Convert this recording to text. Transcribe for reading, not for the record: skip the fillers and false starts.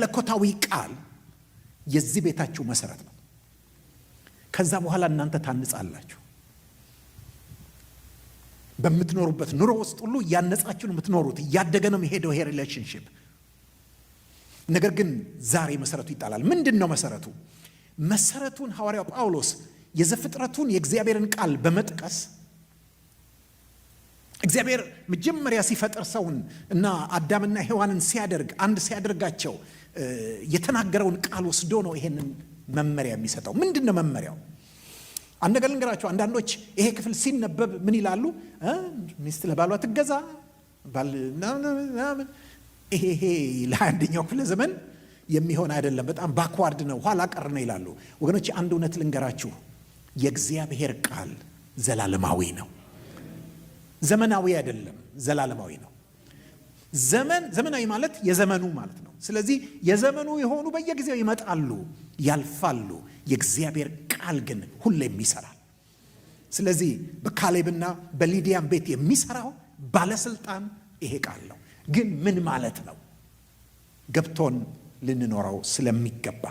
መለኮታዊ ቃል የዚህ ቤታችሁ መሰረት ነው። ከዛ በኋላ እናንተ ታንጻላችሁ። በምትኖሩበት ኑሮ ውስጥ ሁሉ እያነጻችሁ ነው የምትኖሩት። እያደገ ነው የሚሄደው ይሄ relationship። ነገር ግን ዛሬ መሰረቱ ይጣላል። ምንድን ነው መሰረቱ? መሰረቱን ሐዋርያው ጳውሎስ የዘፍጥረቱን የእግዚአብሔርን ቃል በመጥቀስ፣ እግዚአብሔር መጀመሪያ ሲፈጥር ሰውን እና አዳምና ሔዋንን ሲያደርግ፣ አንድ ሲያደርጋቸው የተናገረውን ቃል ወስዶ ነው ይሄንን መመሪያ የሚሰጠው። ምንድን ነው መመሪያው? አንድ ነገር ልንገራችሁ። አንዳንዶች ይሄ ክፍል ሲነበብ ምን ይላሉ? ሚስት ለባሏ ትገዛ፣ ባል ምናምን፣ ይሄ ለ21ኛው ክፍለ ዘመን የሚሆን አይደለም፣ በጣም backward ነው፣ ኋላ ቀር ነው ይላሉ። ወገኖች፣ አንድ እውነት ልንገራችሁ፣ የእግዚአብሔር ቃል ዘላለማዊ ነው። ዘመናዊ አይደለም፣ ዘላለማዊ ነው። ዘመን ዘመናዊ ማለት የዘመኑ ማለት ነው። ስለዚህ የዘመኑ የሆኑ በየጊዜው ይመጣሉ፣ ያልፋሉ። የእግዚአብሔር ቃል ግን ሁሌም ይሰራል። ስለዚህ በካሌብና በሊዲያም ቤት የሚሰራው ባለስልጣን ይሄ ቃል ነው። ግን ምን ማለት ነው? ገብቶን ልንኖረው ስለሚገባ